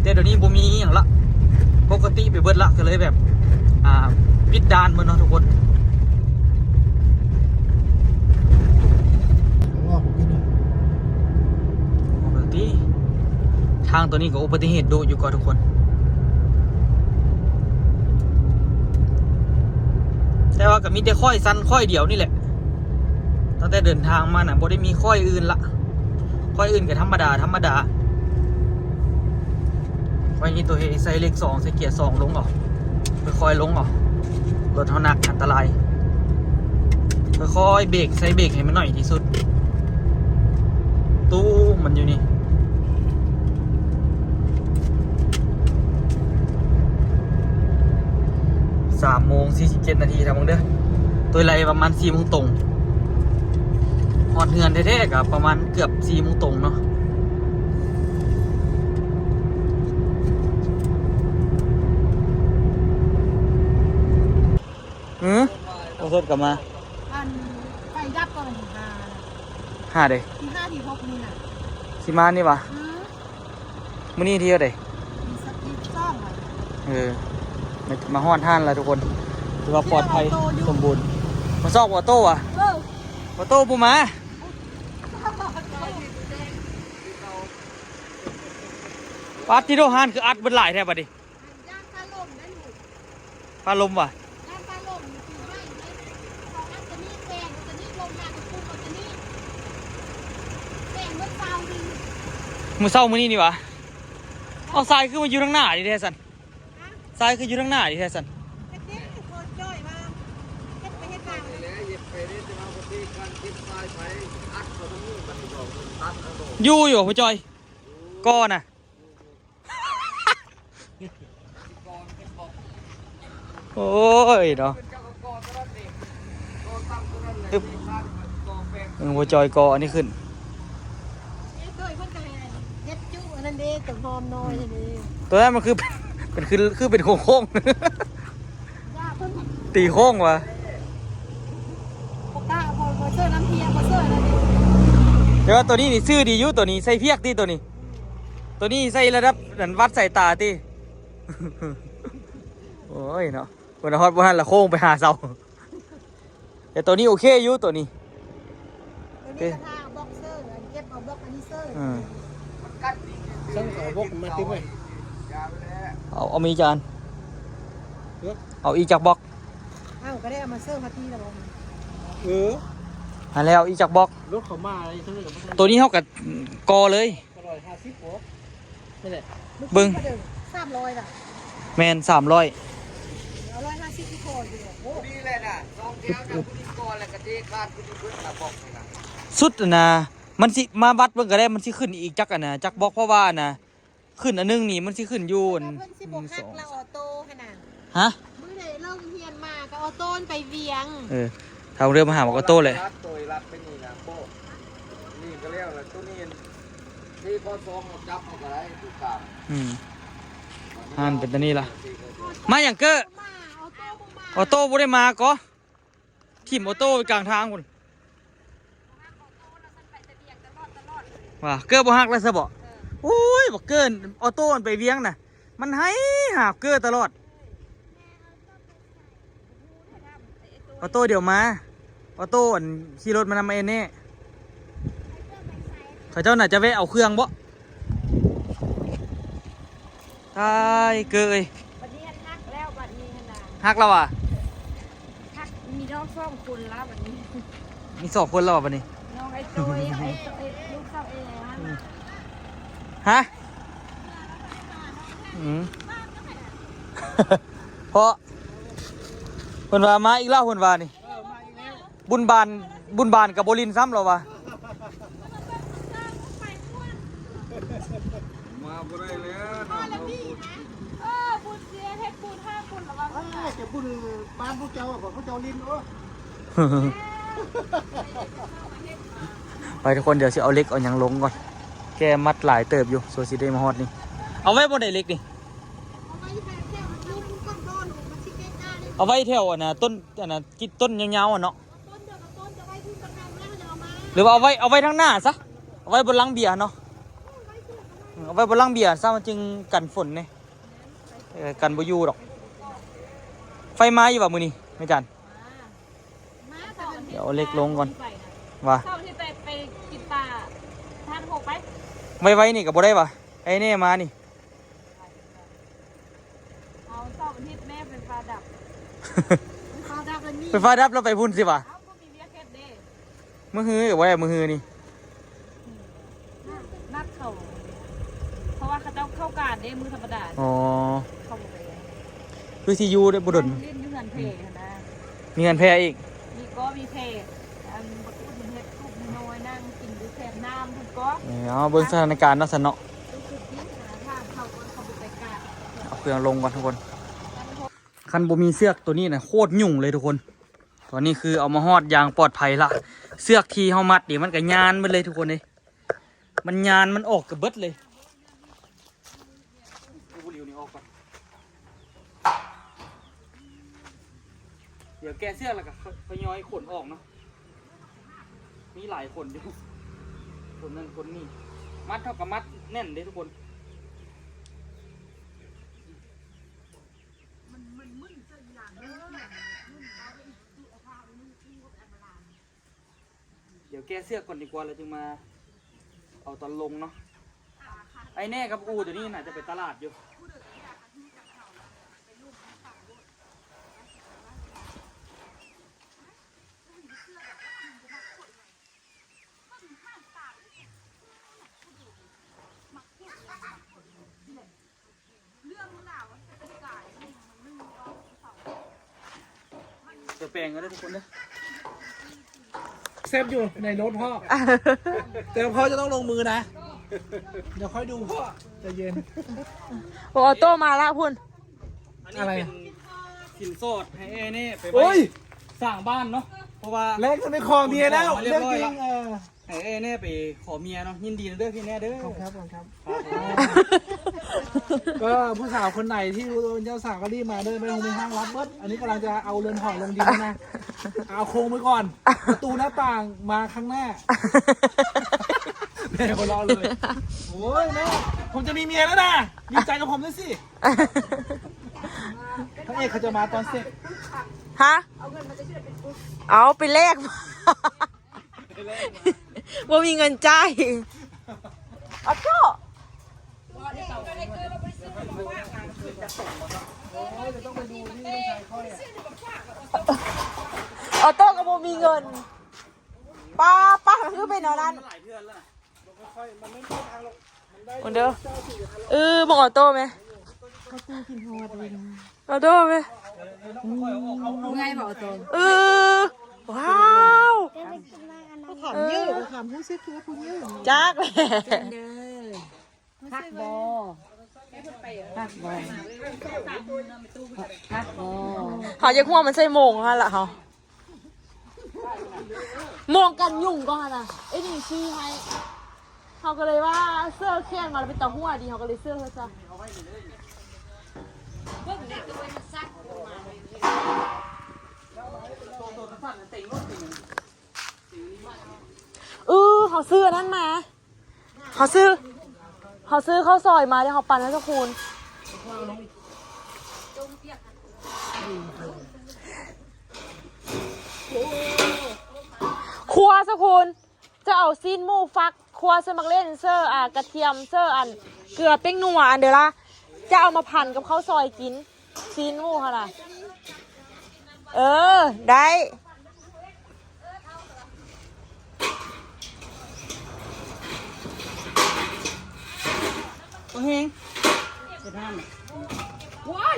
ແຕ່ດຽວນີ້ບໍ່ມີອີ່ຫຍັງລະ ປົກກະຕິໄປເບິດລະ ກໍເລີຍແບບ ອ່າ ປິດດ່ານເບິດເນາະທຸກຄົນ. ໂອ້ ບໍ່ເປັນຫຍັງ ປົກກະຕິ ທາງໂຕນີ້ກໍອຸບັດຕິເຫດດຸຢູ່ກໍທຸກຄົນ ແຕ່ວ່າກໍມີແຕ່ຄ້ອຍສັ້ນຄ້ອຍດຽວນີ້ແຫຼະ ຕັ້ງແຕ່ເດີນທາງມານະ ບໍ່ໄດ້ມີຄ້ອຍອື່ນລະ ຄ້ອຍອື່ນກໍທຳມະດາ ທຳມະດາ. ໄວ້ນີ້ໂຕເອໃສ່ເລກສອງ ໃສ່ເກຍສອງລົງເອົາ ຄ່ອຍໆລົງເອົາ ລົດເຮົາໜັກອັນຕະລາຍ ຄ່ອຍໆເບກ ໃສ່ເບກໃຫ້ມັນໜ້ອຍທີ່ສຸດ. ຕູ້ມັນຢູ່ນີ້ ສາມໂມງສີ່ສິບເຈັດນາທີ ຖ້າເບິ່ງເດີ ໂຕໄລ່ປະມານສີ່ໂມງຕົງ ຮອດເຮືອນແທ້ໆກໍປະມານເກືອບສີ່ໂມງຕົງເນາະ. ອື ບໍ່ສົດກໍມາ ອັນໄຟດັບກໍເປັນຫາ ຫາເດ້ ທີຫ້າທີຫົກນີ້ນະ ຊິມານີ້ຫວາ? ອື ມື້ນີ້ທີເທົ່າໃດ? ທີຊາວສອງຫວາ? ເອີ ມາ ມາຮອດຮ້ານແລ້ວທຸກຄົນ ຖືວ່າປອດໄພ ສົມບູນ. ມາຊອກອອໂຕ້ຫວາ? ເອີ ອອໂຕ້ບໍ່ມາ. ໂອ້ ປາດຕິໂທ ຮ້ານຄືອັດເບິດຫຼາຍແທ້ບັດນີ້. ຢ້ານຟ້າລົມໄດ໋ລູກ. ຟ້າລົມຫວາ? ຢ້ານຟ້າລົມ ມັນຄືໄມ້ເດ້. ເຂົາອັດຕົວນີ້ແປງຕົວນີ້ ລົມມາກໍປຸ້ມເອົາຕົວນີ້ ແປງເບິດເຊົານີ້. ມື້ເຊົ້າມື້ນີ້ນີ້ຫວາ? ເອົາ ຊາຍຄືມາຢູ່ທາງໜ້ານີ້ແທ້ຊັ້ນ? ຮະ? ຊາຍຄືຢູ່ທາງໜ້ານີ້ແທ້ຊັ້ນ? ຈັກເດ້ ພໍ່ຈ້ອຍວ່າເຮັດໄປເຮັດມາ ນີ້ແຫຼະ ເຮັດໄປເດ້ ແຕ່ວ່າບໍ່ມີການເກັບຊາຍໄປ ອັດເຂົ້າທາງນີ້ ບັດນີ້ດອກ ຕັດເອົາດອກ. ຢູ່ ຢູ່ບໍ່ພໍ່ຈ້ອຍ? ກໍນະ ໂອ້ຍເນາະ. ເອີ ບໍ່ຈ່ອຍກໍອັນນີ້ຂຶ້ນ ເອີ ເຄີຍເພິ່ນກໍເຮັດຈຸອັນນັ້ນເດ້ ຕົ້ນຫອມນ້ອຍນີ້. ຕົວນັ້ນມັນຄື ເປັນ ເປັນ ຄື ຄືເປັນໂຄ້ງໆ ຕີໂຄ້ງຫວາ? ບໍ່ກ້າ ບໍ່ ບໍ່ເຊີນຳເພຍ ບໍ່ເຊີນນຳ. ແຕ່ວ່າຕົວນີ້ນີ້ຊື່ດີຢູ່ ຕົວນີ້ໃສ່ພຽກຕິ ຕົວນີ້ ຕົວນີ້ໃສ່ລະດັບນັ້ນ ວັດສາຍຕາຕິ. ໂອ້ຍເນາະ ເພິ່ນຮອດບໍ່ທັນລະໂຄ້ງໄປຫາເສົາ. ແຕ່ຕົວນີ້ໂອເຄຢູ່ ຕົວນີ້ ຕົວນີ້ກໍຖ້າບລັອກເຊີ ເກັບເອົາບລັອກອັນນີ້ເຊີ. ອືມ ເຊິ່ງເອົາບລັອກມາຕິດໄວ້ ເອົາ ເອົາມີຈັກອັນ? ເອີ ເອົາອີກຈັກບລັອກ? ເອົາ ກໍໄດ້ເອົາມາເຊີມາຕີລະບໍ່? ເອີ ຫັ້ນແລ້ວ ອີກຈັກບລັອກ? ລົດເຂົາມາ ຕົວນີ້ເຮົາກໍກໍ່ເລີຍ. ຮ້ອຍຫ້າສິບບໍ່? ນັ້ນແຫຼະ ເບິ່ງ ສາມຮ້ອຍລະ ແມ່ນ ສາມຮ້ອຍ ເອົາ ຮ້ອຍຫ້າສິບທີ່ພໍຢູ່. ໂອ້ ພໍດີແຫຼະນະ ສອງແຖວນະ ຜູ້ນີ້ກ່ອນ ແລ້ວກໍເທຄານຜູ້ນີ້ເບິດລະ ບລັອກນີ້ນະ. ສຸດຫັ້ນນະ ມັນຊິມາວັດເບິ່ງກໍໄດ້ ມັນຊິຂຶ້ນອີກຈັກອັນນະ ຈັກບລັອກ ເພາະວ່າອັນນະ ຂຶ້ນອັນໜຶ່ງນີ້ ມັນຊິຂຶ້ນຢູ່ອັນ ເພິ່ນຊິບໍ່ຫັກລະ ອອໂຕ້ຫັ້ນນະ. ຮະ? ມື້ໃດເລີກຮຽນມາກໍເອົາໂຕ້ໄປວຽງ. ເອີ ຖ້າເລີ່ມມາຫາວ່າເອົາໂຕ້ແຫຼະ ລັດໂຕຍລັດໄປນີ້ນະ ໂປ້ ນີ້ກໍແລ້ວລະ ໂຕນີ້ ທີ່ ປໍສອງ ເຮົາຈັບເຮົາກໍໄດ້ ຄືກັນ. ອືມ ຫັ້ນເປັນຕານີ້ລະ. ມາຫຍັງເກີ? ມາ ອອໂຕ້ບໍ່ມາ ອອໂຕ້ບໍ່ໄດ້ມາກໍ ຖິ້ມອອໂຕ້ໄວ້ກາງທາງພຸ້ນ. ວ່າເກີບໍ່ຮັກແລ້ວຊະບໍ? ເອີ ໂອ້ຍ ບັກເກີ ອອໂຕ້ມັນໄປວຽງນະ ມັນໄຫ້ຫາບເກີຕະຫຼອດ. ອອໂຕ້ດຽວມາ ອອໂຕ້ອັນຂີ່ລົດມານຳ ມາແອນແນ່ ເຂົາເຈົ້າໜ້າຈະແວະເອົາເຄື່ອງບໍ? ຕາຍເກີເອີຍ ບັດນີ້ຫັ້ນຮັກແລ້ວ ບັດນີ້ຫັ້ນນະ ຮັກແລ້ວຫວາ? ຮັກ ມີນ້ອງສອງຄົນລະບັດນີ້ ມີສອງຄົນແລ້ວຫວາບັດນີ້? ນ້ອງໄອ້ໂຕຍ ໄອ້ໂຕຍ ລູກສາວແອຫັ້ນ. ຮະ? ອືມ ເພາະເພິ່ນວ່າມາອີກແລ້ວ ເພິ່ນວ່ານີ້. ເອີ ມາອີກແລ້ວ ບຸນບານ ບຸນບານກໍບໍ່ຫຼິ້ນຊ້ຳແລ້ວວ່າ. ມາບໍ່ໄດ້ແລ້ວເນາະ ເອີ ບຸນເສຍເຮັດບຸນຫ້າບຸນລະວັງ ເອີ ຈະບຸນບ້ານພວກເຈົ້າ ພວກເຈົ້າຫຼິ້ນ ໂອ້. ໄປທຸກຄົນ ດຽວຊິເອົາເຫຼັກເອົາຫຍັງລົງກ່ອນ ແກ່ມັດຫຼາຍເຕີບຢູ່ ຊົ່ວຊິໄດ້ມາຮອດນີ້. ເອົາໄວ້ບ່ອນໃດເຫຼັກນີ້? ເອົາໄວ້ແຖວອັນນ່າ ຕົ້ນ ອັນນ່າ ກິດຕົ້ນຍາວໆຫັ້ນເນາະ ຫຼືວ່າເອົາໄວ້ ເອົາໄວ້ທາງໜ້າຊະ ເອົາໄວ້ບົນຫຼັງເບຍເນາະ. ເອີ ເອົາໄວ້ບົນຫຼັງເບຍຊະ ມັນຈຶ່ງກັນຝົນເດ້. ເອີ ກັນບໍ່ຢູ່ດອກ. ໄຟມາຢູ່ຫວາມື້ນີ້ແມ່ຈັນ? ມາ ດຽວເອົາເຫຼັກລົງກ່ອນ ວ່າ ເສົາທິດໄປ ໄປກິນປາທານໂຄກໄປ ໄວໆນີ້ກໍບໍ່ໄດ້ຫວາ? ໄອ້ແນ່ມານີ້ ເອົາ ເສົາທິດແມ່ໄຟຟ້າດັບ ໄຟຟ້າດັບແລ້ວນີ້ ໄຟຟ້າດັບແລ້ວໄປພຸ້ນຊິຫວາ? ເອົ້າ ບໍ່ມີວຽກເຮັດເດ້ ມື້ຮືກໍບໍ່ໄດ້ ມື້ຮືນີ້ ນັດເຂົາ ເພາະວ່າເຂົາເຈົ້າເຂົ້າການເດ້ ມື້ທຳມະດາ. ອໍ ເຂົາບໍ່ໄປ ຄືຊິຢູ່ໄດ້ບໍ່ດົນ ຫຼິ້ນຢູ່ເຮືອນແພຫັ້ນນະ. ມີເຮືອນແພອີກ ມີກໍມີແພ ອັນ ບັກອຸດເຮັດ ອຸດນ້ອຍ ນັ່ງກິນຢູ່ແຄມນ້ຳພຸ້ນກໍ. ເອີ ເອົາເບິ່ງສະຖານະການເນາະ ຊັ້ນເນາະ. ເອົາເຄື່ອງລົງກ່ອນທຸກຄົນ. ຄັນບໍ່ມີເຊືອກໂຕນີ້ນະ ໂຄດຫຍຸ້ງເລີຍທຸກຄົນ. ຕອນນີ້ຄືເອົາມາຮອດຢ່າງປອດໄພລະ. ເຊືອກທີ່ເຮົາມັດນີ້ມັນກະຍານໝົດເລີຍທຸກຄົນເອີຍ. ມັນຍານ ມັນອອກກະເບິດເລີຍ. ເອົາບຸ່ນນີ້ອອກກ່ອນ. ດຽວແກະເຊືອກແລ້ວກະ ຄ່ອຍ ຄ່ອຍຍ້ອຍຂົນອອກເນາະ. ມີຫຼາຍຂົນຢູ່ ຂົນນັ້ນຂົນນີ້. ມັດເທົ່າກະມັດແໜ້ນເດ້ທຸກຄົນ. ດຽວແກະເຊືອກກ່ອນດີກວ່າ ແລ້ວຈຶ່ງມາເອົາຕອນລົງເນາະ. ແນ່ກັບອູໂຕນີ້ໜ້າຈະໄປຕະຫຼາດຢູ່. ເປີດແປງກັນເດີທຸກຄົນເດີ. ແຊບຢູ່ໃນລົດພໍ່ ແຕ່ພໍ່ຈະຕ້ອງລົງມືນະ. ດຽວຄ່ອຍດູພໍ່ ໃຈເຢັນ. ໂອ້ ອອໂຕ້ມາລະພຸ້ນ. ອັນນີ້ ອະໄລ ເປັນສິນສອດໃຫ້ແອແນ່ໄປໄວ້ ໂອ້ຍ ສ້າງບ້ານເນາະ ເພາະວ່າ ແລກກັນໄປຂໍເມຍແລ້ວ ເລື່ອງຈິງ ເອີ ໃຫ້ແອແນ່ໄປຂໍເມຍເນາະ. ຍິນດີນຳເດີພີ່ແນ່ເດີ. ຂອບຄຸນຄັບ ຂອບຄຸນຄັບ. ກໍຜູ້ສາວຄົນໃດທີ່ຮູ້ວ່າເປັນເຈົ້າສາວກໍຣີບມາເດີ ໄປໂຮງແຮມຮັບເບິດ. ອັນນີ້ກຳລັງຈະເອົາເຮືອນຫອລົງດິນແລ້ວນະ ເອົາໂຄງໄວ້ກ່ອນ ປະຕູໜ້າຕ່າງມາຂ້າງໜ້າ. ແມ່ຫົວເລາະເລີຍ. ໂອ້ຍແມ່ ຜົມຈະມີເມຍແລ້ວນະ ດີໃຈກັບຜົມດ້ວຍຊິ. ພະເອກເຂົາຈະມາຕອນເຊັກ. ຮະ ເອົາໄປແລກ ບໍ່ມີເງິນຈ່າຍ. ອອໂຕ້ ອອໂຕ້ກໍບໍ່ມີເງິນ. ປ້າ ປ້າ ມັນຄືເປັນແນວນັ້ນ. ເບິ່ງເດີ ເອີ ເບິ່ງອອໂຕ້ແມະ ອອໂຕ້ແມະ. ເມື່ອຍບໍ່ ອອໂຕ້? ເອີ ວ້າວ ເອີ ຖາມຮູ້ສຶກຄືຜູ້ຍິງ ຈັກແຫຼະ. ເດີ ຄັກບໍ່ ຄັກບໍ່ ຄັກບໍ່? ເຮົາຢາກຮູ້ວ່າມັນໃສ່ໂມງຫັ້ນລະ ເຮົາ ໂມງກັນຍຸງກໍຫັ້ນນະ ເອີ ນີ້ຊື້ໃຫ້. ເຮົາກໍເລີຍວ່າເສື້ອແຂນມາແລ້ວເປັນຕາຫົວດີ ເຮົາກໍເລີຍເສື້ອເຮົາຊະ. ເອີ ເຮົາຊື້ອັນນັ້ນມາ ເຮົາຊື້ ເຮົາຊື້ເຂົ້າຊອຍມາ ດຽວເຮົາປັ່ນໃຫ້ເຈົ້າຄູນ. ຄົວເຈົ້າຄູນ ຈະເອົາຊີ້ນໝູຟັກ ຄົວໃສ່ໝາກເລັ່ນ ໃສ່ ອ່າ ກະທຽມ ໃສ່ອັນ ເກືອ ແປ້ງນົວ ອັນເດີລະ ຈະເອົາມາພັນກັບເຂົ້າຊອຍກິນ. ຊີ້ນໝູຫັ້ນນະ ເອີ ໄດ້. ໂອ້ເຮງ ເຮັດຫ້າມ ວ້າຍ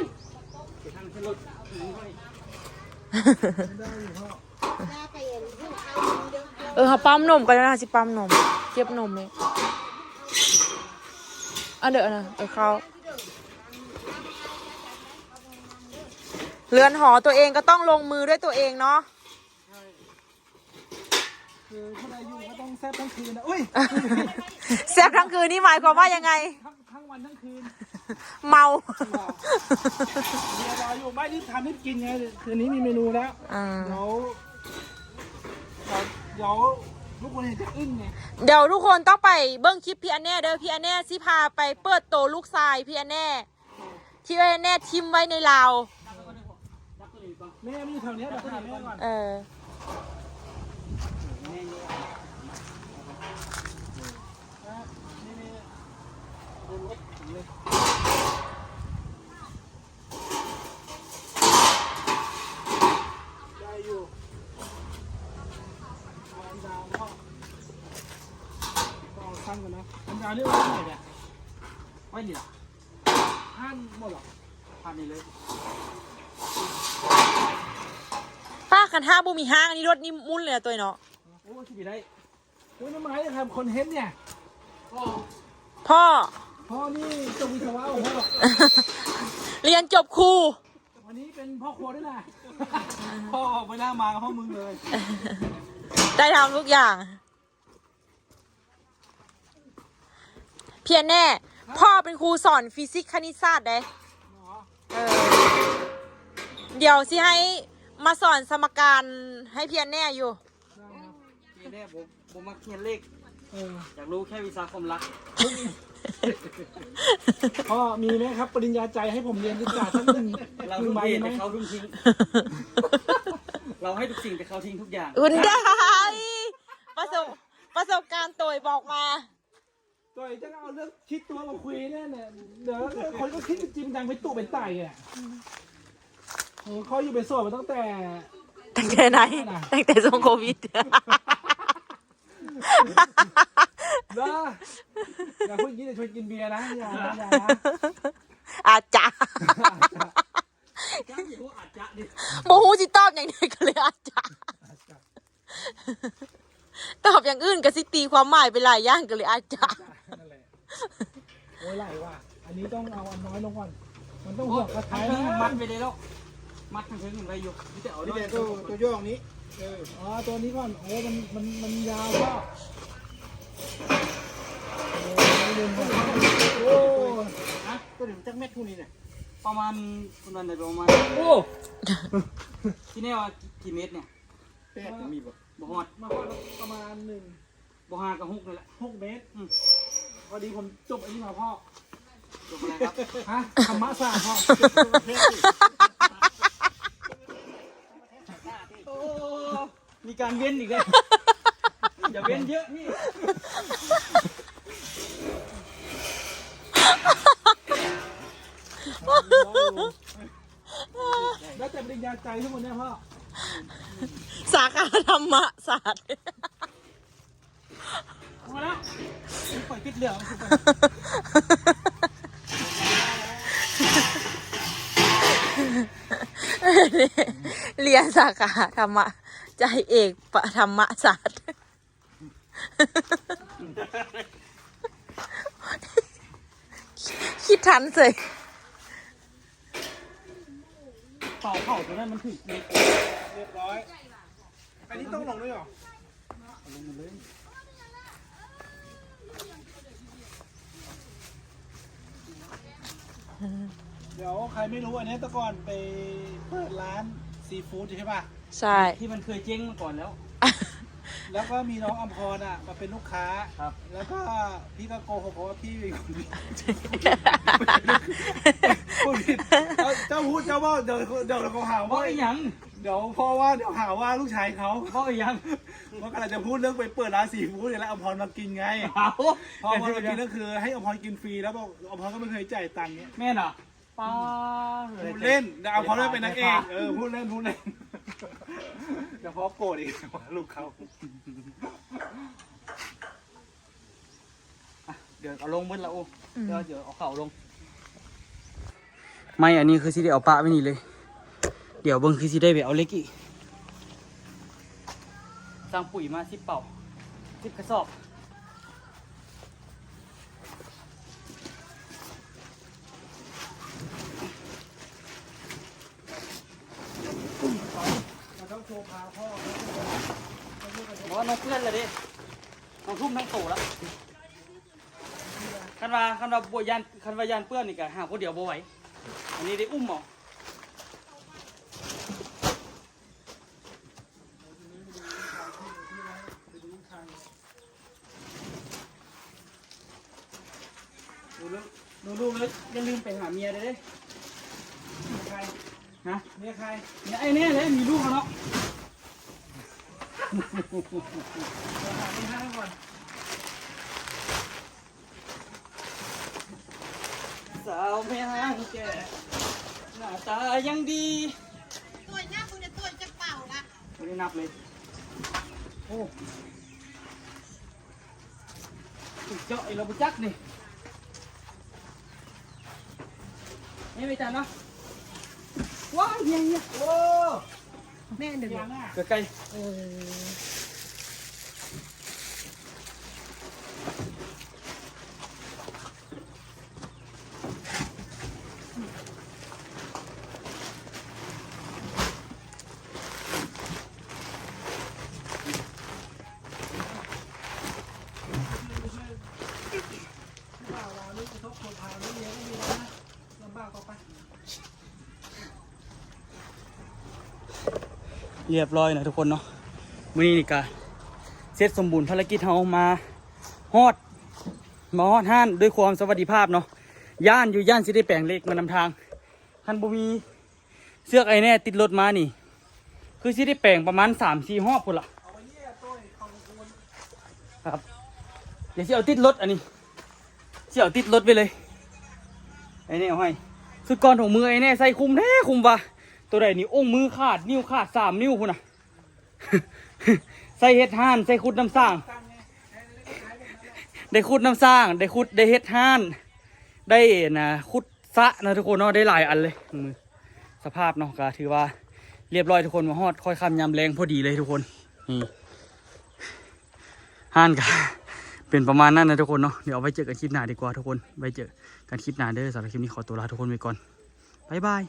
ເຮັດຫ້າມໃສ່ລົດ. ເອີ ເຮົາປ້ຳນົມກ່ອນນະ ຊິປ້ຳນົມ ເຈັບນົມນີ້ ອັນເດີ ອັນນັ້ນ ເອີ ເຂົ້າ. ເຮືອນຫອຕົວເອງກໍຕ້ອງລົງມືດ້ວຍຕົວເອງເນາະ. ຄືຜູ້ໃດຢູ່ກໍຕ້ອງແຊບທັງຄືນນະ. ອຸ້ຍ ແຊບທັງຄືນນີ້ໝາຍຄວາມວ່າຍັງໄງ? ທັງ ທັງວັນທັງຄືນ ເມົາ. ເມຍລອຢູ່ ໄມ່ ນີ້ທຳໃຫ້ກິນໄງ ຄືນນີ້ມີເມນູແລ້ວ. ອ່າ ດຽວ ດຽວ ດຽວທຸກຄົນເຫັນຈະອຶ້ງໄງ. ດຽວທຸກຄົນຕ້ອງໄປເບິ່ງຄລິບພີ່ອັນແນ່ເດີ ພີ່ອັນແນ່ຊິພາໄປເປີດໂຕລູກຊາຍພີ່ອັນແນ່ ທີ່ວ່າແນ່ຖິ້ມໄວ້ໃນລາວ. ແມ່ມັນຢູ່ແຖວເນີ້ຍ ດຽວໄປຫາແມ່ກ່ອນ. ເອີ ໄດ້ຢູ່ ເອົາອັນດາວເນາະ ເອົາຊັ້ນກ່ອນນະ ອັນດາວນີ້ເອົາໄວ້ໃນໃດ? ໄວ້ນີ້ລະ. ຫັ້ນບໍ່ລະ ພາບນີ້ເລີຍ. ປ້າ ຄັນຫ້າງບໍ່ມີຫ້າງ ອັນນີ້ລົດນີ້ໝຸ່ນເລີຍນະ ໂຕຍເນາະ. ໂອ້ ຊິໄປໄດ້. ໂອ້ຍ ນ້ຳໄມ້ທຳຄອນເທັນເນຍ. ພໍ່ ພໍ່ນີ້ຈົບວິສະວະ ພໍ່ ຮຽນຈົບຄູ. ອັນນີ້ເປັນພໍ່ຄົວດ້ວຍນະ. ພໍ່ອອກໄປໜ້າມາກັບພວກມຶງເລີຍ. ໄດ້ທຳທຸກຢ່າງ. ພຽນແນ່ ພໍ່ເປັນຄູສອນຟີຊິກຄະນິດສາດເດ້. ເອີ ດຽວຊິໃຫ້ມາສອນສະມະການໃຫ້ພຽນແນ່ຢູ່. ພຽນແນ່ບໍ່ ບໍ່ມັກຮຽນເລກ. ເອີ ຢາກຮູ້ແຄ່ວິຊາຄວາມລັບ. ພໍ່ມີໄໝຄັບ ປະລິນຍາໃຈ ໃຫ້ຜົມຮຽນສຶກສາສັກໜຶ່ງ ເຮົາທຸ່ມເທແຕ່ເຂົາທຸ່ມເທ ເຮົາໃຫ້ທຸກສິ່ງແຕ່ເຂົາຖິ້ມທຸກຢ່າງ. ອຸນໄດ ປະສົບ ປະສົບການໂຕຍບອກມາ. ຕ່ອຍຈັ່ງເອົາເລື່ອງຄິດຕົວມາຄຸຍແນ່ ດຽວຄົນກໍຄິດຈິງຈັງເປັນຕຸເປັນໄຕແຫຼະ. ໂອ້ ຂ້ອຍຢູ່ເປັນໂສດມາຕັ້ງແຕ່ ຕັ້ງແຕ່ໃດ? ຕັ້ງແຕ່ຊ່ວງໂຄວິດ ເນາະ. ຢ່າເພິ່ງກິນ ຊວນກິນເບຍນະ ຢ່ານະ ຢ່ານະ. ອາຈາ ບໍ່ຮູ້ຊິຕອບຫຍັງດີ ກໍເລີຍອາຈາ ອາຈາ. ຕອບຢ່າງອື່ນກໍຊິຕີຄວາມໝາຍໄປຫຼາຍຢ່າງ ກໍເລີຍອາຈາ ນັ້ນແຫຼະ. ໂອ້ຍ ຫຼາຍວ່ະ ອັນນີ້ຕ້ອງເອົາອັນນ້ອຍລົງກ່ອນ ມັນຕ້ອງຫົວກະໄທ ມັດໄວ້ໄດ້ແລ້ວ ມັດທາງເທິງໄວ້ຢູ່ ມີແຕ່ເອົາ ມີແຕ່ໂຕ ໂຕຍ່ອງນີ້ ເອີ ອໍ ໂຕນີ້ກ່ອນ. ໂອ້ ມັນ ມັນ ມັນຍາວເນາະ. ໂອ້ຍ ໂອ້ຍ ຮະ ໂຕນີ້ມັນຈັກແມັດ ຄູ່ນີ້ນະ? ປະມານ ປະມານໃດ ປະມານ ໂອ້ ທີ່ແນ່ວ່າ ກ- ກີ່ເມັດນີ້? ແປດ ມີບໍ່? ບໍ່ຮອດ ມາຮອດປະມານໜຶ່ງ ບໍ່ ຫ້າ ກໍ ຫົກ ນີ້ແຫຼະ ຫົກເມັດ. ອືມ ພໍດີຜົມຈົບອັນນີ້ມາພໍ່. ຈົບອະໄລຄັບ? ຮະ ທຳມະສາດພໍ່. ໂອ້ ມີການເວັ້ນອີກແລ້ວ ຢ່າເວັ້ນເຍອະພີ່. ໄດ້ແຕ່ປະລິນຍາໄຕທັງໝົດແນ່ພໍ່. ສາຂາທຳມະສາດ ພໍແລ້ວ ຂ້ອຍປິດເລື່ອງ. ຮຽນສາຂາທຳມະ ໃຈເອກປະ ທຳມະສາດ. ຄິດທັນເສີຍ. ເປົ່າເຂົ້າຕົວນັ້ນມັນຖືກ ຮຽບຮ້ອຍ. ອັນນີ້ຕ້ອງລົງດ້ວຍເຫລອ? ເອົາລົງໝົດເລີຍ. ດຽວໃຄໄມ່ຮູ້ ອັນນີ້ແຕ່ກ່ອນໄປເປີດຮ້ານຊີຟູດໃຊ່ປະ? ໃຊ່ ທີ່ມັນເຄີຍເຈັງມາກ່ອນແລ້ວ ແລ້ວກໍມີນ້ອງອຳພອນນະມາເປັນລູກຄ້າ ແລ້ວກໍພີ່ກໍໂກຫົກເຂົາວ່າພີ່ເປັນຄົນຜິດ. ເຈົ້າ ເຈົ້າ ເຈົ້າເວົ້າ ດຽວ ດຽວເຂົາຫາວ່າ ເວົ້າອີ່ຫຍັງ? ດຽວ ເພາະວ່າດຽວຫາວ່າລູກຊາຍເຂົາ ເວົ້າອີ່ຫຍັງ? ເພາະກຳລັງຈະພູດເລື່ອງໄປເປີດຮ້ານຊີຟູດນີ້ແຫຼະ ອຳພອນມາກິນໄງ. ເພາະອຳພອນມາກິນກໍຄືໃຫ້ອຳພອນກິນຟຣີ ແລ້ວບອກອຳພອນກໍໄມ່ເຄີຍຈ່າຍຕັງເນຍ. ແມ່ນຫວາ? ປ້າ ພູດເລ່ນ ດຽວອຳພອນໄດ້ເປັນນາງເອກ. ເອີ ພູດເລ່ນ ພູດເລ່ນ ດຽວພໍ່ໂກດອີກວ່າລູກເຂົາ. ອ່ະ ດຽວເອົາລົງເບິດລະໂອ. ອືມ ດຽວ ດຽວເອົາເຂົ້າລົງ. ໄມ້ອັນນີ້ຄືຊິໄດ້ເອົາປະໄວ້ນີ້ເລີຍ. ດຽວເບິ່ງຄືຊິໄດ້ໄປເອົາເຫຼັກອີກ. ສັ່ງປຸ໋ຍມາສິບເປົາ ສິບກະສອບ. ບໍ່ ນ້ອງເປື້ອນລະເດ້ ນ້ອງທຸ່ມທັງໂຕລະ. ຄັນວ່າ ຄັນວ່າບໍ່ຢ້ານ ຄັນວ່າຢ້ານເປື້ອນນີ້ກະຫາຜູ້ດຽວບໍ່ໄຫວ ອັນນີ້ໄດ້ອຸ້ມເອົາ. ໜູ ໜູລູກເອີຍ ຢ່າລືມໄປຫາເມຍເດີ້. ເມຍໃຜ? ຮະ? ເມຍໃຜ? ເມຍອ້າຍແນ່ແຫຼະ ມີລູກແລ້ວເນາະ. ໄປຫາເມຍໃຫ້ກ່ອນ. ສາວແມ່ຮ້າງແກ່ ໜ້າຕາຍັງດີ. ຕົວະ ນັບເບິ່ງເດີ້ ຕົວະ ຈັກເປົາລະ? ບໍ່ໄດ້ນັບເລີຍ. ໂອ້ ເຈາະອີກແລ້ວບໍ່ຈັກນີ້. ນີ້ໄປຈານເນາະ. ວ້າວ ເຮຍ ເຮຍ ໂອ້ ແມ່ນເດີ້ ໃກ້ໆ ເອີ. ລຽບຮ້ອຍນະທຸກຄົນເນາະ. ມື້ນີ້ນີ້ກະເສັດສົມບູນພາລະກິດເຮົາ ມາຮອດ ມາຮອດຮ້ານດ້ວຍຄວາມສະຫວັດດີພາບເນາະ. ຢ້ານຢູ່ ຢ້ານຊິໄດ້ແປງເຫຼັກມານຳທາງ ຄັນບໍ່ມີ ເຊືອກໄອແນ່ຕິດລົດມານີ້ ຄືຊິໄດ້ແປງປະມານສາມສີ່ຮອບພຸ້ນລະ. ຄັບ ດຽວຊິເອົາຕິດລົດອັນນີ້ ດຽວຕິດລົດໄປເລີຍ. ໄອ້ແນ່ເອົາໃຫ້ ຊຸດກ່ອນຖົງມືໄອ້ແນ່ໃສ່ຄຸມແທ້ຄຸມວ່າ ໂຕໃດນີ້ອົງມືຂາດ ນິ້ວຂາດສາມນິ້ວພຸ້ນນະ. ໃສ່ເຮັດຮ້ານ ໃສ່ຂຸດນ້ຳສ້າງ ໄດ້ຂຸດນ້ຳສ້າງ ໄດ້ຂຸດ ໄດ້ເຮັດຮ້ານ ໄດ້ນະ ຂຸດສະນະທຸກຄົນເນາະ ໄດ້ຫຼາຍອັນເລີຍ. ມື ສະພາບເນາະ ກໍຖືວ່າລຽບຮ້ອຍທຸກຄົນ ມາຮອດຄ່ອຍຄ່ຳຍາມແລງພໍດີເລີຍທຸກຄົນ. ນີ້ ຮ້ານກໍເປັນປະມານນັ້ນນະທຸກຄົນເນາະ. ດຽວເອົາໄວ້ເຈີກັນຄລິບໜ້າດີກວ່າທຸກຄົນ ໄວ້ເຈີກັນຄລິບໜ້າເດີ. ສຳລັບຄລິບນີ້ຂໍຕົວລາທຸກຄົນໄປກ່ອນ ບາຍບາຍ.